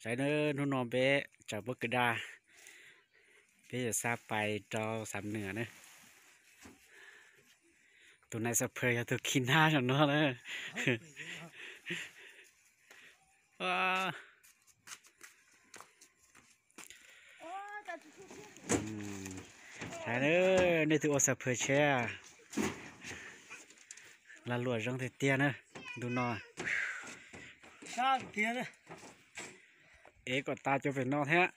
Sawv daws, hnub no peb tsaws pob kws daj, peb yuav xa pais rau Xam Nuas na. Tus nais xab phawj yog tus khi nab saum no na. Sawv daws, nej twb ua xab phawj tsheb, lag luam zoo tiag tiag na ntu no. Ev kom tas cov pem no thiab.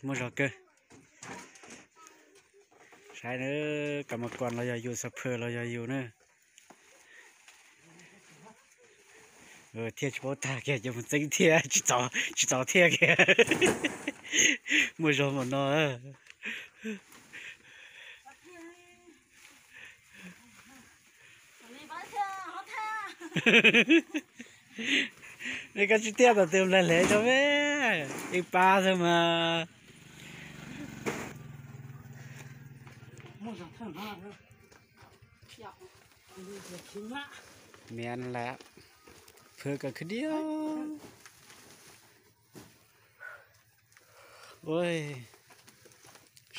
Muaj zog kawg. Saib na, kam mas kos los yog yus, xab phawj los yog yus na. Thiaj tsis paub tag kiag cov mus txeeb thiab, tsis txaus thiab kiag. Muaj zog mas no. Nej koj tsis tiaj tom tus nplaig hle rau me, ib pab xwb mas. Miv lawm, phwj kom khwv diab. Ua,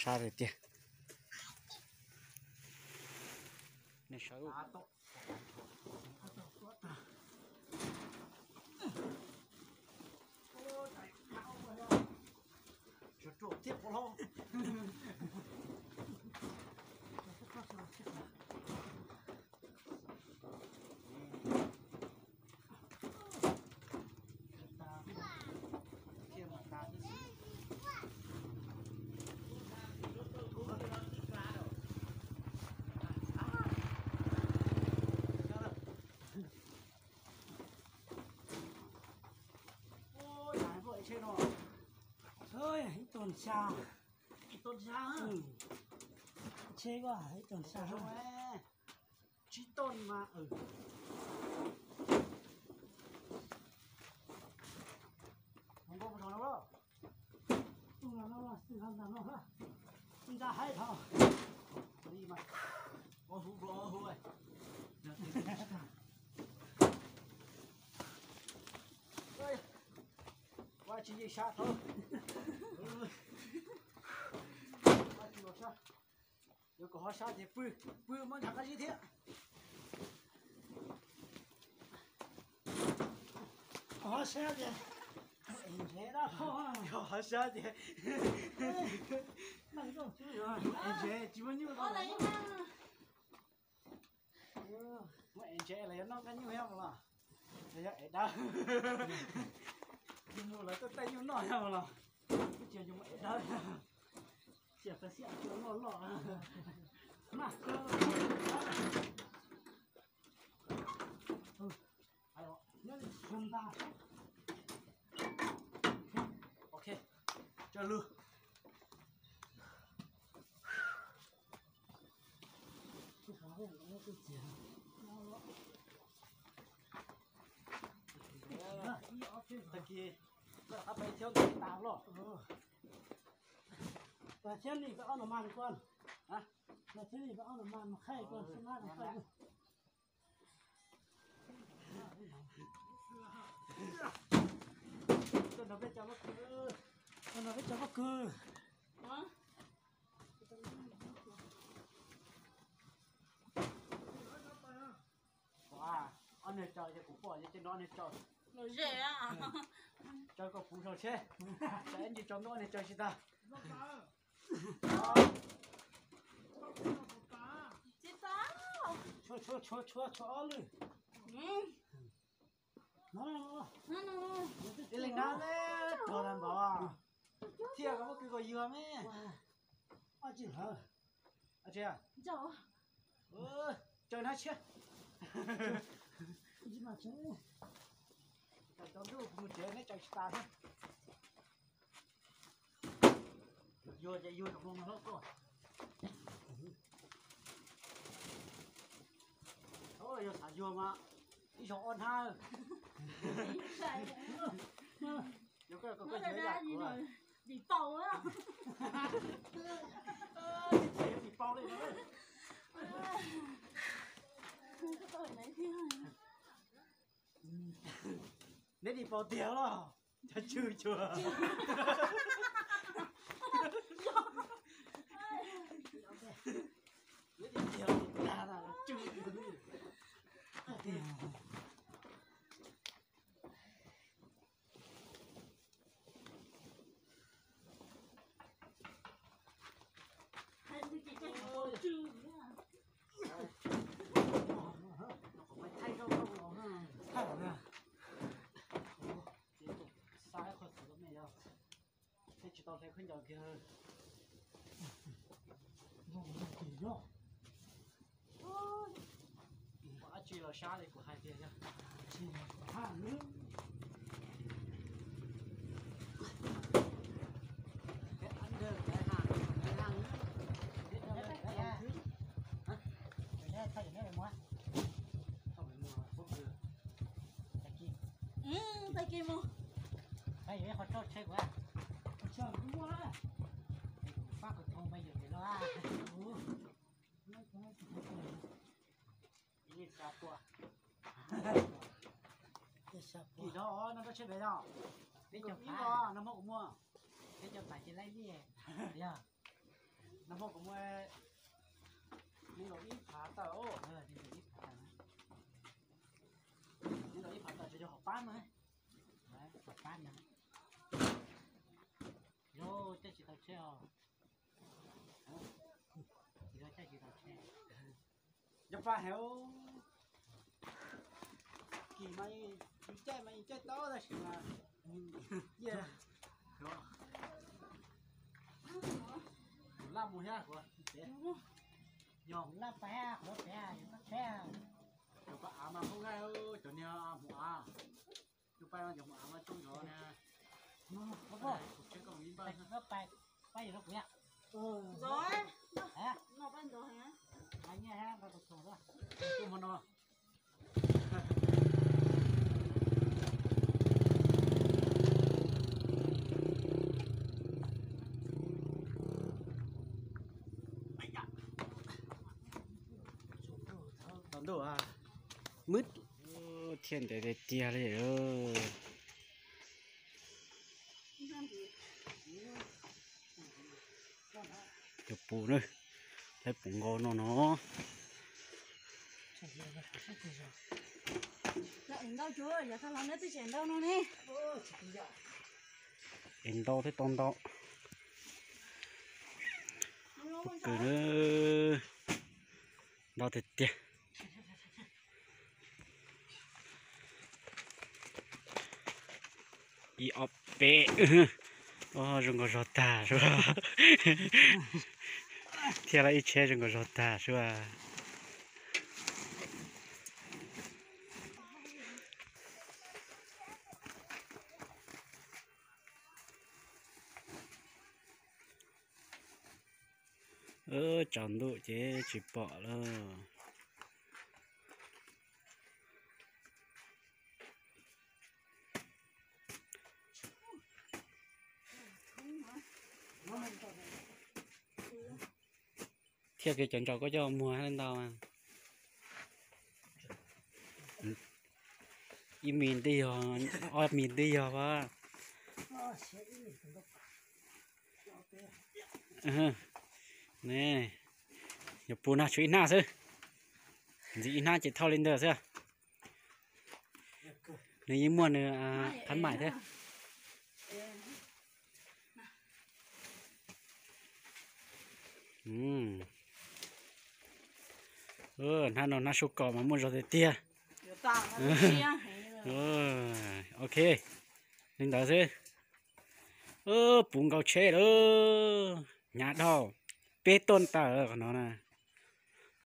sab tiag tiag. Ib tuần xa, tsheb ib tuần xa. Tsis tau mas. Nqa haib tho. Ua tsis yeej sab thaum. Yuav kom ho sab ces pw, pw muab ntshav qab zib thiab. Ho sab ces, ho sab ces, tsis muaj nyuj. Muab ev ntsev los yog noj nyuj thiab los, los yog ev dawb. Yus mus lawv tuaj taij nyuj noj thiab los, ib txhia yus mus ev dawb. Xiam qhov xiam cua loj loj. Maj kawg. Ok, coj lug. Tag kis koj rov qab pais thiab nkaus tas loj. Thiab nim peb ob no mas koj, thiab nim peb ob no mas mas khaij koj xub nab no khaij. Tuaj nrog peb cov pob kws, tuaj nrog peb cov pob kws. Ob niag tsaws ces kuv pom ces no ob niag tsaws. Tsaws kom puv saum tsheb, tsaws ib ntsis tsaus ntuj ob niag tsaws tsis tag. Tshuav, tshuav, tshuav, tshuav ob lwm. Ib leeg nab me, rog tag npaum, thiaj kom pob kws kom yuag me. Ob tsis hlawv. Tsaws hnab tshiab. Tsaus ntuj kuv mus tsev neb tsaws tsis tas thiab. Yuag ces yuag kom hlob koj. Yog xav yuag mas ib zaug ob hnab. Yuav koj, koj yuav ib yam kuv. Vim paus, vim paus li no. Tiag los, cov tswj cuag. Tsis tau hle khaub ncaws kiag. Dab tsi los sab li kuv hais tiag yog. Tag kis mus. Pab yuav ib qho tso tshe kuv. Pab kuv thoo pab yuav pem los. Ib xya pua. Kis rau no rau tsheb pem no. Peb caug phav no muab kuv muag. Peb caug phav ces laib liaj. Yog no muab kuv muag. Nees nkaum ib phav tawm, nees nkaum ib phav tawm, nees nkaum ib phav tawm tsis yog hauv pab no. Hauv pab no. Yog caij tsis tau tsheb os. Yog caij tsis tau tsheb. Yog pab hev, kis mas yus caij mas yus caij tau tab sis mas laj mus thiab kuv, yog laj pab qhov pem yus txoj tsheb. Cov pab av mas poob nqaij, cov niag hmuv av. Tus pais no cov hmuv av mas coob zog na. Pab yus rau kuv yam. Tuaj hmo no. Tsaus ntuj, mwb thiab ntev tiag tiag li. Cov puv na, lawv puv nkaus no no. Es ntau thiab tau ntau. Pob kws na, ntau tiag tiag. Ib ob peb, zoo nkaus zog tag sua. Thiaj li ib tsheb zoo nkaus zog tag sua. Tsaus ntuj ces tsis pom lawm. Thiaj kev cov ntsaum koj coj muag li ntau. Ib mis twb yog, ob mis twb yog as. Ne, yuav pus na, tshuav ib hnab xwb. Ntxiv ib hnab ces thauj li ntawd xwb. Nws yeej muaj nws khab maim thiab. Hnab no hnab sub kom mas muaj zog tiag tiag. Ok, li ntawd xwb. Puv nkaus tsheb lawm. Hnyav dhau, peb tuaj tawm qhov no na.